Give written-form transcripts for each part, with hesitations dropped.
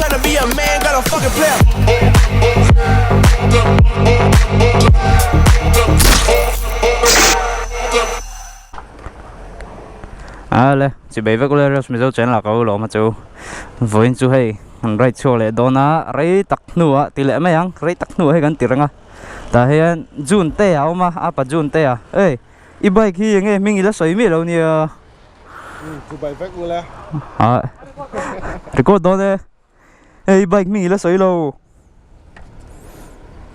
Tryna be a man, got a fucking player. Ale chibei vek ule Reels Mizo channel ah ka u lawm a chu vawiin chu hei an ride chhuak leh dawn a rei tak hnuah ti leh mai ang rei tak hnuah hei kan ti reng a tah hian June te a awm a apa June te a ei I bike hi enge hming ila sawi miah lo nia. Dubai vek ula. Ah. Record dawn e. Hei i bike hming ila sawi lo.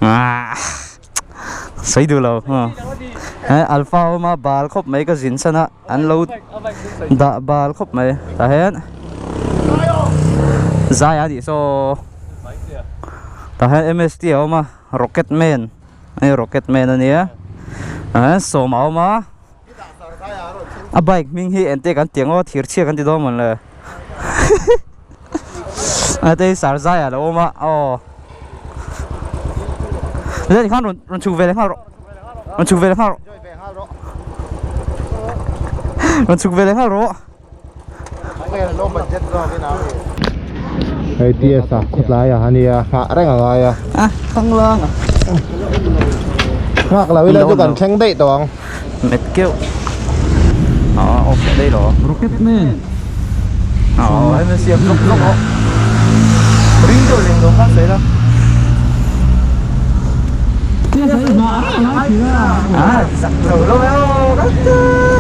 Ah. Sawi duh lo. Eh Alpha awm a bal khawp mai ka zin san a an lo dah bal khawp mai tah hian zai a nih saw tah hian M_S_T a awm a rocket man. Hei rocket man a nia eh sawm a awm a a bike hming hi ente kan ti ang aw thir chhia kan ti dawn mawn le a te hi sarzai ah a lo awm a aw le tikhan rawn rawn chhuk ve leh nghal rawh rawn chhuk ve leh nghal rawh rawn chhuk ve leh nghal rawh. Hei TS a khawtlai ah ania nghah reng a ngai a. A khanglang a. Nghak lo ila chu kan thleng daih tawh ang. Met keuh. A off leh daih lo. Rocket man. Aw hemi siam lawk lawk aw. Ring deuh leng lo khan sawi la. TS a i nghah reng a ngai thin a. A zak lo lo e aw.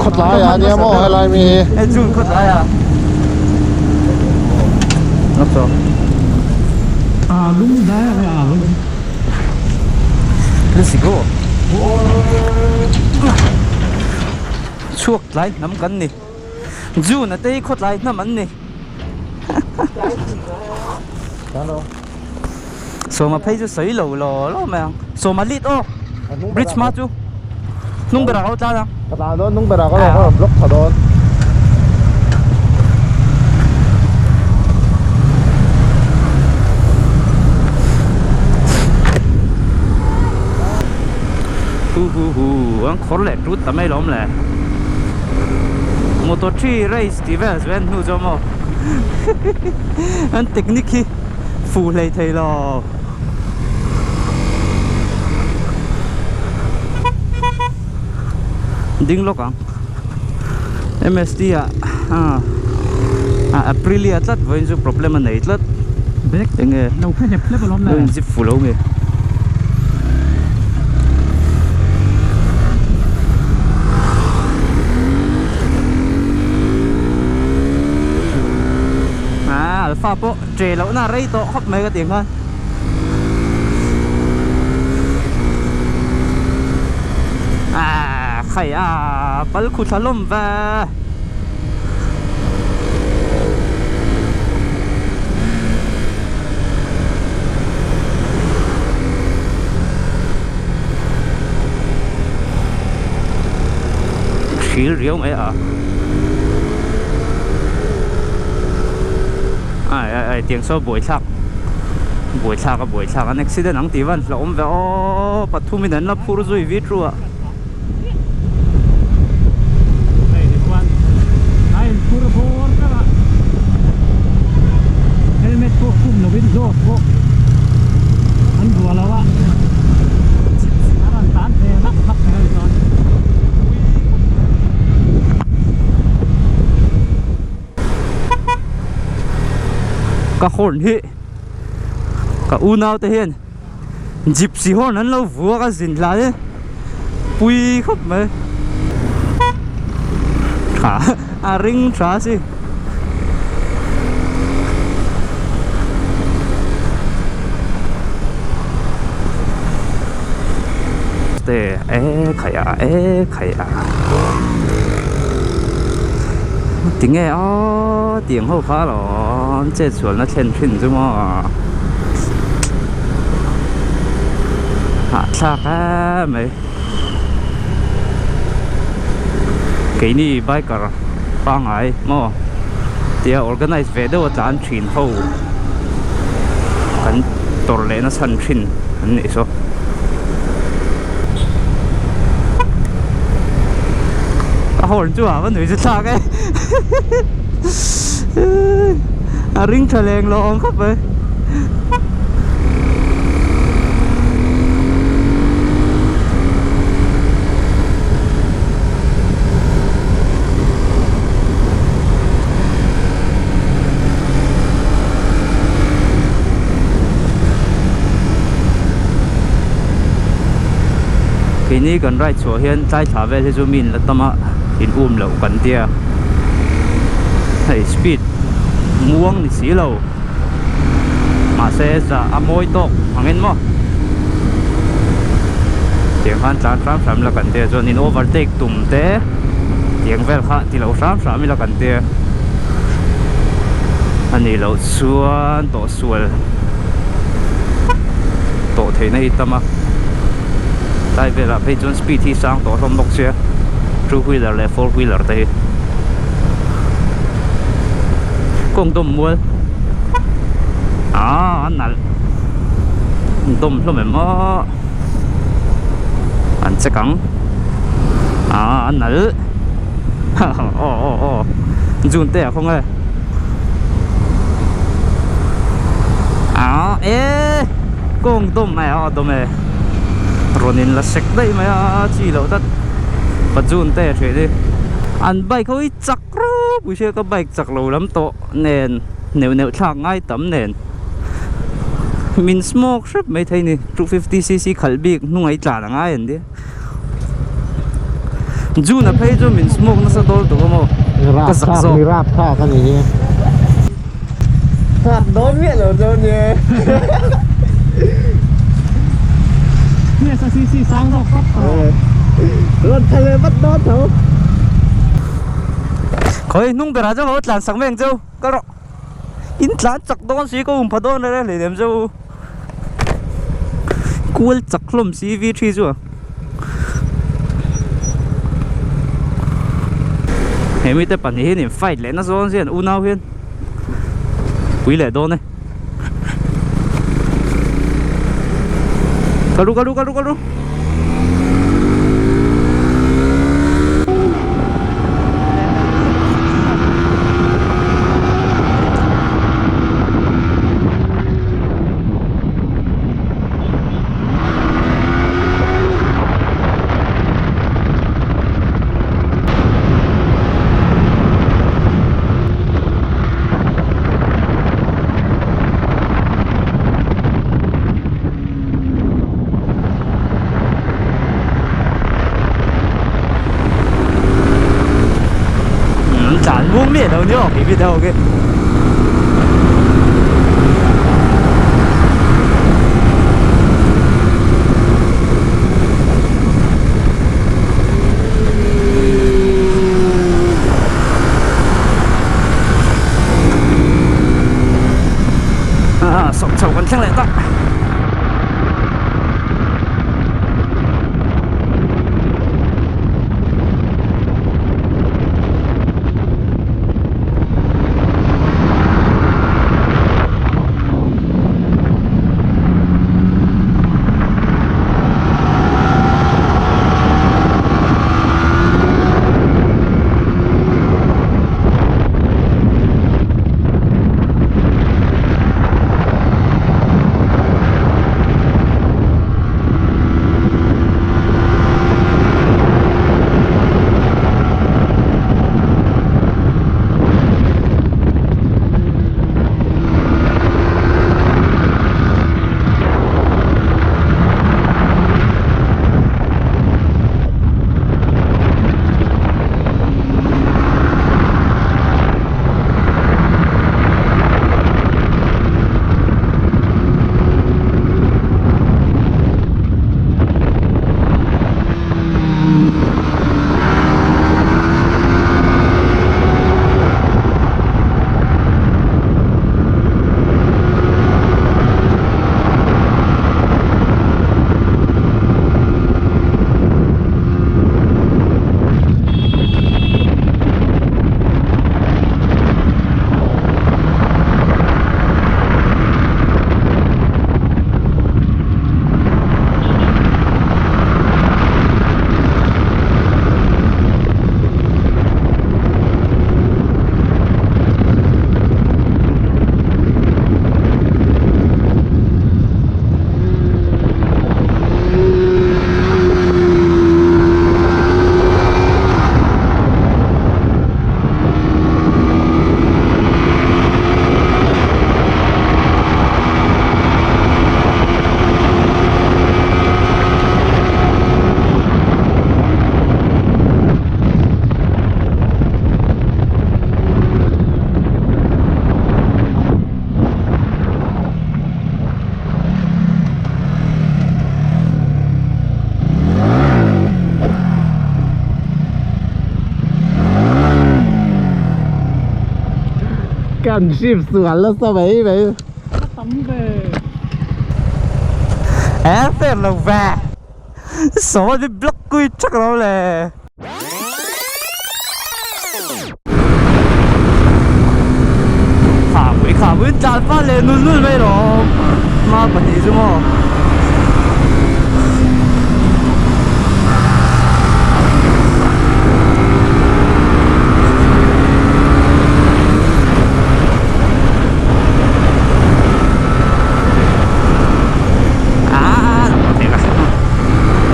Khawtlai ah ania maw helai mi hi. Hei chu khawtlai ah. Lawk chaw. A lung dai a a lung. Let's go. Chhuak tlai hnam kan ni. June a te hi khawtlai hnam an ni. Sawma phei chu sawi lo law law mai ang. Sawma lit aw. Bridge hma chu hnung berah ka lo tlan ang. Ka tlan dawn hnung berah ka lo ka block tha dawn. Hu hu hu an khawr leh tut ta mai lawm le. Motor 3 race tih vel chu en hnu chu maw. An technique hi fuh hlei thei lo. Ding lawk ang. MST ah ah Aprilia tlat vawiin chu problem a nei tlat. Bag enge lo kha hlep hlep alawm le. Lo inzip fu lo nge. Ah Alpha pawh che lohna rei tawh khawp mai ka ti ang khan. Ah khai a pal khu thla lawm ve. Hril riau mai a. Ai ai ai tiang saw buaithlak buaithlak a buaithlak an accident ang tih van hlauhawm ve aw pathum in an la phur zui vit ru a. Hei ti chuan a in phur bawr tak a helmet pawh khum lovin zawt pawh an buah lo a a rawn tan ve vak vak mai a ni chuan. Ka horn hi ka unau te hian gypsy horn an lo vuak a zin hlai e pui khawp mai tha a ring tha si. Te e khai a e khai a tinge aw tiang ho kha lo an chet sual na thlen thin chu maw hahthlak em mai keini biker pangngai maw tia organize ve deuh a tlan thin ho kan tawrh leh na chhan thin an nih saw. A horn chu a va nui chu thlak e. A ring tha leng lo awm khawp mai. Keini kan ride chhuah hian tlai thla vel hi chu mi in la tam a in um loh kan tia hei speed muang ni si lo mahse zah a mawi tawk ang en maw tiang khan tlan hram hram ila kan tia chuan in overtake tum te tiang vel kha ti lo hram hram ila kan tia a nih loh chuan tawh sual tawh theihna hi tam a tlai velah phei chuan speed hi sang tawh hlawm bawk sia two wheeler leh four wheeler te hi kawng dawm mual aaa a nalh dawm hlawm em aw an check ang aaa a nalh ha ha aw aw aw june te ah khaw nge aaa e kawng dawm mai a dawm e rawn in la sek daih mai a chi loh tlat pa june te a ṭhian hi an bike ho hi chak ropui sia ka bike chak lo lam tawh nen neuh neuh thlak ngai tam nen min smoke hrep mai thei ni 250 cc khalh bik hnunga i tlan a ngai an tia June a phei chu min smoke nasa dawl tuk a maw ka zak zawk mi rap thlak a ni hi thlak dawn miah lo chu nia Yes a cc sang zawk tawp tawh rawn thla leh vat dawn tho Khawi hnung berah chuan ka va tlan sak mai ang cheu ka rawh in tlan chak dawn si ka um pha dawn reng reng hleinem cheu kual chak hlawm si v three chu a he mite pahnih hian in fight leh nasa dawn sia an unau hian pui leh dawn e kal ru kal ru kal ru kal ru. Tlan muang miah lo ni aw khi video khi. Sawm chho kan thleng leh tak. An shift sual nasa mai mai. A tam ve. Ê fair lo ve. Saw ni block kui thak lo le. Kha pui kha pui tlan fal leh nul nul mai lawm. Hma pahnih chu maw.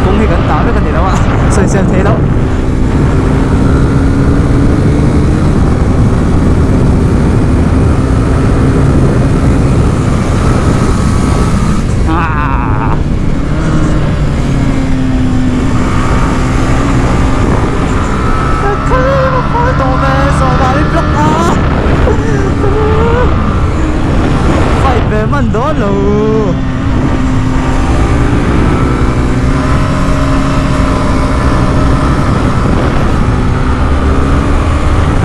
Kawng hi kan tah vek a ni lo a sawisel thei loh. Fight ve man dawn lo.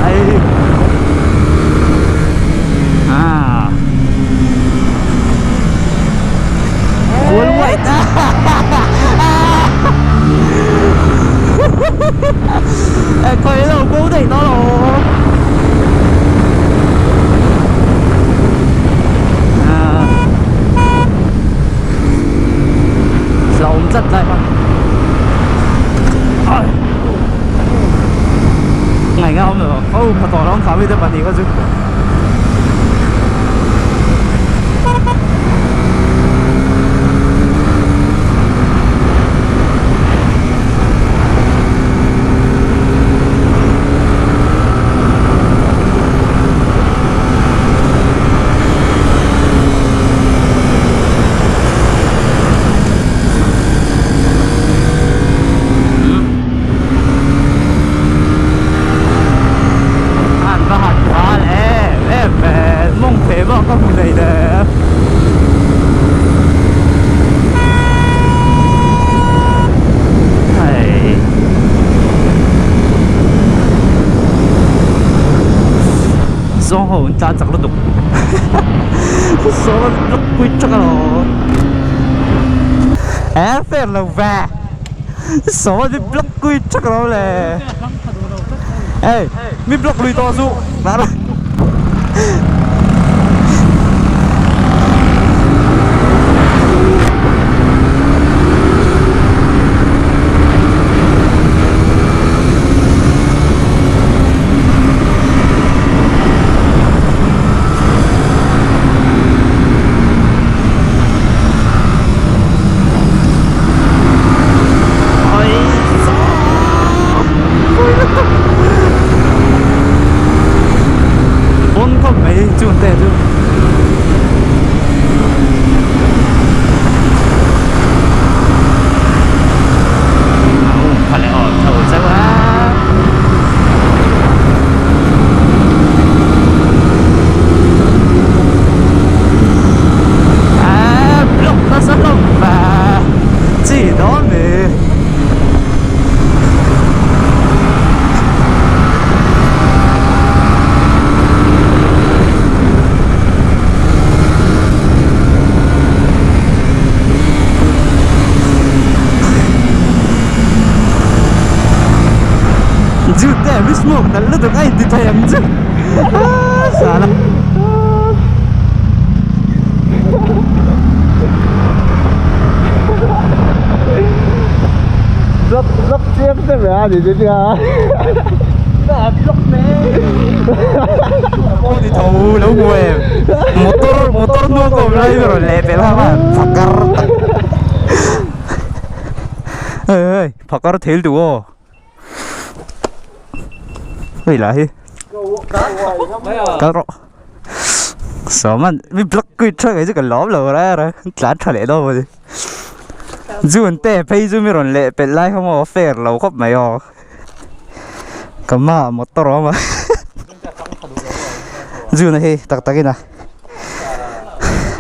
Ai. À. Cuốn quậy ta. Coi lo bo thei tawh lo. Hlauhawm tlat lai kha. Ngaih nga awm lo. Ho pha tawh lo ang kha mi te pahnih kha chu. An va han fal em em ve mawng pheh bak ka hmu nei le. Hei. Zawng ho an tlan chak lutuk. Sawn an pui tha lo. E fair lo ve. Sawn an block pui tha lo le. Ê, mi block lui to su. Đó rồi. Bon khawp mai chu te chu. Pha leh aw tho chauh a. A block nasa hlawm va chi dawn ni. Jute mi smoke nalh lutuk a inti thei ang chu sala. Block block chiang te ve a ni chu nia. Block me. Ni tho lo hmu em. Motor motor hnung ka awm lai ber rawn leh pel hang a phakar tak. Hei hei phakar thil duh aw. Hei lah hi. Kal rawh. Sawman mi block kuit tha kei chu ka lawm lo reng reng tlan tha leh dawn maw ni. June te phei chu mi rawn leh pelh lai kha maw fair lo khawp mai aw. Ka hmaah motor a awm a June a hi tak tak in a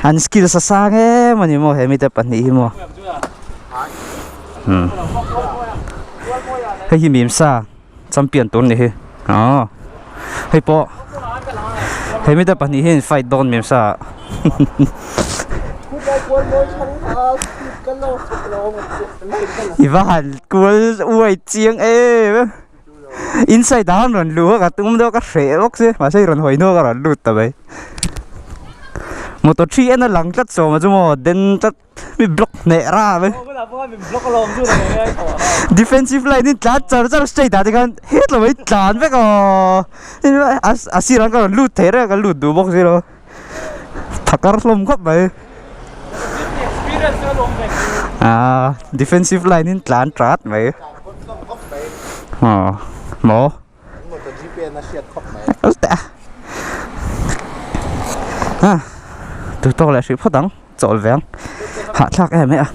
an skills a sang em a ni maw he mite pahnih hi maw. Hei hi mimsa champion tur a ni hi aw hei pawh. Hemi te pahnih hian fight dawn mem sa I va han kual uai chiang em em inside ah an rawn luh a ka tum deuh a ka hreh bawk si mahse i rawn hawi hnuah ka rawn lut ta mai motor thi en a lang tlat sawm a chu maw den tlat. Mi block hneh ra mai. Defensive line in tlan char char straight ah te khan het lo mai tlan vek aw. A sir ah ka rawn lut thei reng a ka lut duh bawk si lo. Phakar hlawm khawp mai. Ah defensive line in tlan chat mai. Aw maw. Kal teh a. Ah tu tawk leh hrih phawt ang. Chawl ve ang. Hahthlak em e a.